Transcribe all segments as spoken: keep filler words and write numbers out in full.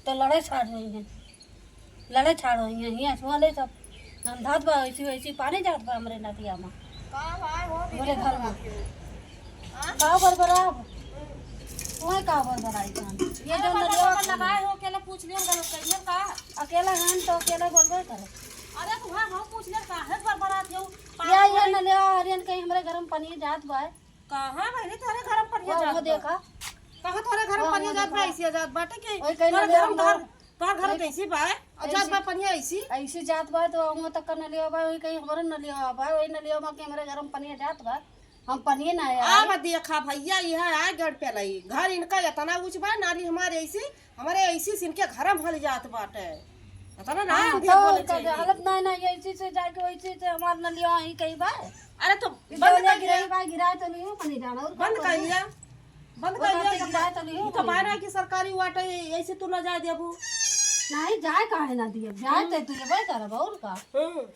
तो लड़े छाड़ रही हैं, लड़े छाड़ रही हैं। हियाँ सुआ ले सब गंधात बा, ऐसी वैसी पानी जात बा हमरे नदिया में। का भाई हो हमरे घर में। हाँ? का बरबराब? तुम्हें का बरबराई जान? ये अरे जो बरबर नदिया बरबर लगाए हो, अकेले पूछ लिया, गलत करिए का? अकेला हन तो अकेला बोलबे करे। अरे तुम्हें हम पूछ ले, काहे बरबरात हो? या, ये नलिया हरियन कहीं हमरे घर में पानी जात बा। कहाँ बहनी तोहरे घर में पनिया वो, जात वो बा? देखा। कहाँ तोहरे घर में वो, पनिया वो जात बा? देखा। ऐसे जात बाटे कि वही कहीं तोहरे नलिया घर में, हम तोहर, तोहर घर वही कैसी बा? और जात ऐसी, बा पनिया ऐसी? ऐसी जात बा तो वहाँ तक का नलिया बा, वही कहीं हमारे नलिया बा, वही नलिया बा कि हमारे घर में पनिया जात बा। हम पनिया ना आए। आ बा देखा भैया, यह आ गड़ पे लई। घर इनका इतना ऊँच बा, नाली हमारे ऐसी, हमरे ऐसी से इनके घर में हल जात बाटे। इतना ना हाँ, हम भी तो बोले का चाहिए। हालत नहीं, नहीं, ऐसी से जाके वैसी से हमार नलिया ही कहीं बा। अरे तो ये बंद जो कर ले दिया। गिराई बा, गिराए तो नहीं हो, पानी जाना और बंद का कर करी? दिया। बंद वो कर तो दिया। गिराए तो नहीं हो, ये तो पानी बाहर जाना। की सरकारी वाटर है, ऐसे तू ना जाए देबू। नहीं, जाए काहे ना दिए? जाए हम्म। तो तू ये भाई करब और का? हम्म।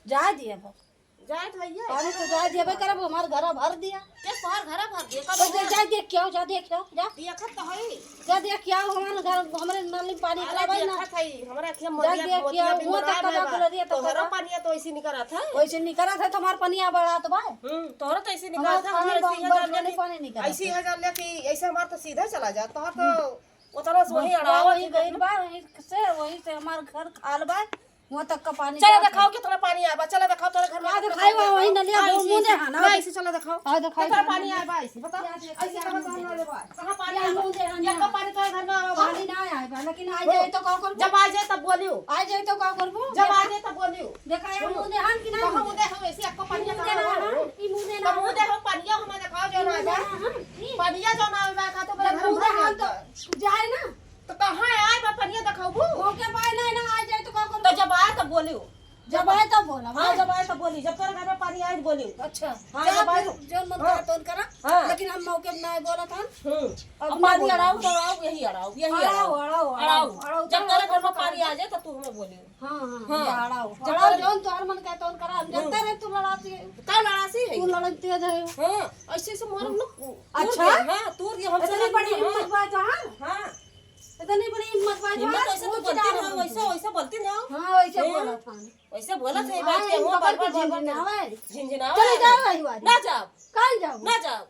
जाए दिए बा। जाए तो भैया। पानी तो जाए देबे करब, हमार घरा भर दिया। के तोहर घरा भर दिया? तो जा, जा देख के आओ, जा देख के आओ, जा। देखत तो हई। जा देख के आओ, हमार घर, हमरे नल में पानी अरे खड़ा बा ना। देखत हई, हमरा अखिया जा मोतिया, देख के मोतिया आओ, भी वो तक मुड़ा का में बा। गुलरिया तक तोहरो का। पानिया तो ऐसे निकलत है। वैसे निकलत है तो हमार पनिया बढ़ात बा। हम्म, तोहरो तो ऐसे हमार निकलत है, पानी हमारे बा-, सीधा बा-, जाने पानी, की पानी निकलत ऐसी है। है जान ले कि ऐसे हमार तो सीधा चला जात, तोहर तो हम्म। उतना सोही बस अड़ावत वही ही गइल बा, वही से, वही से हमार घर खाल बा। वहाँ तक का पानी चला जात है। दिखाओ कितना पानी आया बा, चला दिखाओ तोरे घर में का कितना दिखाई पानी बा, आया वही बा। नलिया हाँ, वो ऐसे, मुँह दे, हाँ, ना, हाँ। ऐसे चला दिखाओ। हाँ, दिखाई कितना बा। पानी आया बा, ऐसे बताओ। क्या देखा ऐसे यार, कहाँ मुँह से दे। आने बा? कहाँ पानी या आया बा? मुँह दे, हाँ, या ना। कब पानी तोरे घर में आया बा? पानी ना आया बा, लेकिन आ हाँ। जाए तो का करबो? जब आ जाए तब बोलियो। आ जाए तो का करबो? जब आ जाए तब बोलियो। देखा यार, हम्म। मुँह दे, हाँ कि ना कहाँ मुँह मुँह दे? दे? हम ऐसे आपको ई पानी मुँह का दे, हाँ, हाँ। ई मुँह दे, तो ना, मुँह दे हाँ। हो, पानिया हमारे दिखाओ जो ई ना मुँह दे, आया। हाँ, हाँ। ई। पानिया जो ना आया, का तो जब मेरे घर मुँह दे, भर हाँ, गया। तो जाए ना। तो कहाँ आए बा पनिया देखाबू? मौके पे आए ना, ना आ जाए तो का करबू? तो जब आए तब बोलियो। जब आए तब बोला, हाँ, हाँ। जब आए तब बोली, जब तोरे घर में पानी आए तो बोली। अच्छा। हाँ, जा जब आए फिर तो, जौन मन हाँ। करे तौन करा, हाँ। लेकिन हम मौके पे ना बोला था। हम्म। अब अब ना पानी बोला। अड़ाऊ तो अड़ाऊ, यही अड़ाऊ, यही अड़ाऊ, अड़ाऊ। अड़ाऊ, अड़ाऊ, अड़ाऊ। अड़ाऊ, जब तोरे घर में पानी आ जाए तो तू हमें बोलियो। हाँ, हाँ, हाँ। ये अड़ाऊ। जब अड़ाऊ तोरे जौन तोहर मन करे तौन करा, हम हम्म। जानते रहे तू लड़ाती है। का लड़ासी है? तू लड़न तेज है। हाँ, ऐसे ऐसे मारो ना। अच्छा? तूर दे, हाँ, तूर दे, हम इतनी बड़ी हिम्मत बा तोहार? हाँ। इतनी बड़ी हिम्मत बा हिम्मत तोहार? ऐसे तो बोलती ना, वैसे, वैसे बोलती ना। हाँ, वैसे हम्म। बोलत हन। वैसे बोलत है, हाँ, बात के इन हो, पकड़ बार, के बार, बार, झिनझिनावे। झिनझिनावे। चले जाओ वही वारी। ना जाओ। काहे जाओ? ना जाओ।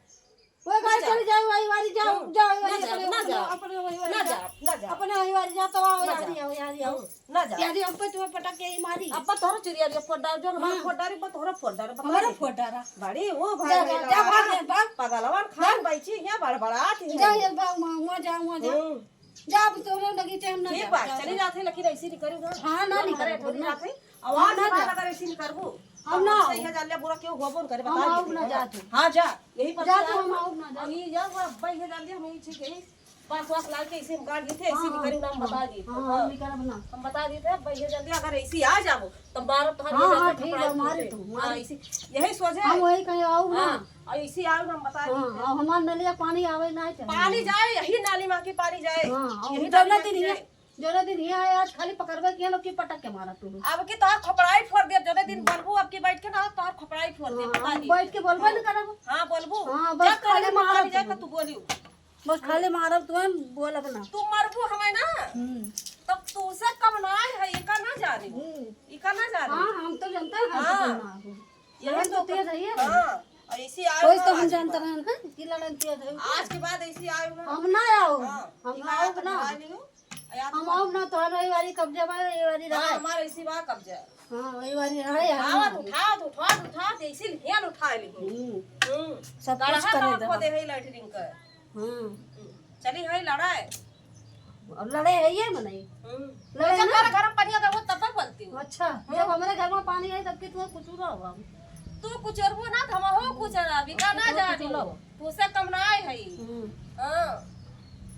वही ना बात जाओ। चले जाओ वही वारी, जाओ, हम्म। जाओ वही वारी, ना जाओ, अपने, ना अपने, जाओ। अपने वही वारी ना जाओ। जाओ, ना जाओ। अपने वही वारी जाओ, तो आओ, ना यारी जाओ। आओ, यारी आओ। हम्म। ना जा। यारी हम पे तुम्हें पटक के ही मारी। अब तोहरा चुरिया रे फोड़ डार, जो हमारे हाँ। फोड़ डारी, पर तोहरा फोड़ डार, बता हमारा दे। फोड़ डारा। बड़ी वो भाई जा, मेरा जा, भाग, भाग। पगलवन खान जा। बैठी है, बड़बड़ात है। जा, ये भाग, वहाँ, वहाँ जा, वहाँ जा। हम्म। जा, अब तोहरा बगीचे हम ना ठीक जाब, बा, जा, चली जा। जात है, लेकिन ऐसी नहीं करू ना। हाँ, ना, ना, नहीं हमारे करू, थोड़ी ना। जात है। आवाज हम ना ना जाब। अगर ऐसी नहीं करबू, हम हम ना सही आउब। है, जान ले, बुरा क्यों होबो न करे, हम बता आउब दे। ना, जा तू। हाँ, जा, यही पर जा से तू, आउब हम ना। आउब ना, जा। और ये जा, वो अब्बा ये जान ले, हम यही ठीक है। पाँच लाख लाल के इसे हम काट देते, ऐसी हाँ, निकली ना, हम हाँ, बता दी। हाँ, हाँ। निकलब ना। हम बता देते हैं, भैया जल्दी अगर ऐसी आ जाओ, तो बारह तो हाँ, हाँ, ठीक है, मारे तू, हाँ, मारे। इसी, यही सोचे। हम वही कहीं आओ ना। हाँ, और इसी आओ ना, हम बता हाँ, देते हैं। हाँ, हमार नलिया पानी आवे ना चाहिए। पानी जाए, यही नाली में आके पानी जाए। हाँ, और यही जौना नाली दिन में हिया, जाए। जौना दिन हिया आए, आज खाली पकड़बे किया लोग की पटक के मारा तू। अब की तोहार खोपड़ाई फोड़ दे, जौने दिन बोलबू, अब की बैठ के ना, तोहार खोपड़ाई फोड़ दे, हाँ, बता हम दी। बैठ के बोलबे हाँ। ना करब। हाँ, बोलबू। हाँ, बस जब खाली तोहरे मारब पानी जाए, तू। तो तू बोलियो। बस खाली मारब तू, हम बोलब ना। तू मरबू हमें ना, हम्म। तब तू से कम ना आए है, इका ना जाने। हम्म। इका ना जाने। हाँ, हम तो जानते हैं, हाँ। हम तो ना हो। यही लड़न तो तो तेज है ये। हाँ, और इसी आयो कोई ना तो हम आज के जानते बाद। रहन हैं कि लड़न तेज है। आज के बाद ऐसी आयो ना। हम ना आओ। हाँ, हम इका ना आओ तो ना। बुला लियो। और याद हम आओ ना, तोहर वही वाली कब्जा बा, ये वाली हाँ, रहा। हमार ऐसी बा कब्जा। हाँ, वही वाली रहा यार। उठावत, उठावत, उठावत, उठावत, ऐसी लिहियन उठा ली। हम्म। हम्म। सब कुछ गड़हा करे तो दे। खो दे है लैट्रिन का। हम्म। चली है लड़ाई। और लड़े है ये मनई। हम्म। लड़े जब ना। मेरे घर में पानी आता, वो तब तक बोलती हूँ। अच्छा, हम्म। जब हमारे घर में पानी आई, तब की तुम्हें कुछ ना होगा। तू कुछ और वो ना, हम हो कुछ और अभी का ना कुछ और जाने। कुछ ना हो। तू से कम ना आए है। हम्म। हाँ।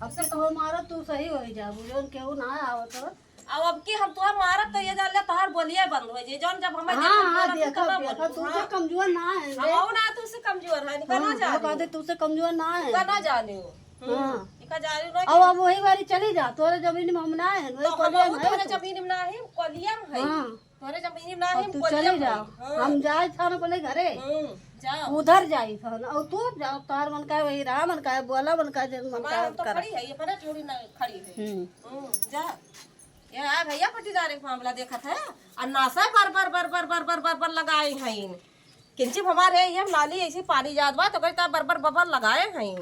अब से तो हमारा तू सही हो ही जा, बुझो केहू ना आवत हो। अब, अब की हम तोहर मारब तो ये जान ले तोहर बोलिए बंद हो जाए। जौन जब हमें हाँ, देखब, हाँ, बोलब, देखब, तब देखब, बोलबू, तू हाँ। से कमजोर ना है हम रे। हो ना, तू से कमजोर है, निकल ना हाँ, जा वो रही। कहते तू से कमजोर ना है। निकल ना जाने हो। हम्म, हाँ। निकल जा रही हो ना अब, कि अब वही बारी चली जा, तोरे जमीन में हम ना है, वही तो हम कोलिया में हो है तोरे तू। जमीन में ना है, कोलिया में है। हाँ। तोरे जमीन में ना अब है, तू कोलिया चली में जा। है। हाँ। हम जाए थाने अपने घरे। हम्म, जाओ। उधर जाई थाने, और तू जाओ, तार मन का वही रहा, मन का बोला, मन का जन मन हमार का हम तो करा। खड़ी है, ये पता थोड़ी ना खड़ी है। हम्म। हम्म। जा, ये आ भैया पट्टीदार एक मामला देखत है, और नासा बर बर बर बर बर बर बर बर लगाए हैं। किंचित हमारे ये नाली ऐसे पानी जात बा तो कहता बर बर बर बर लगाए हैं।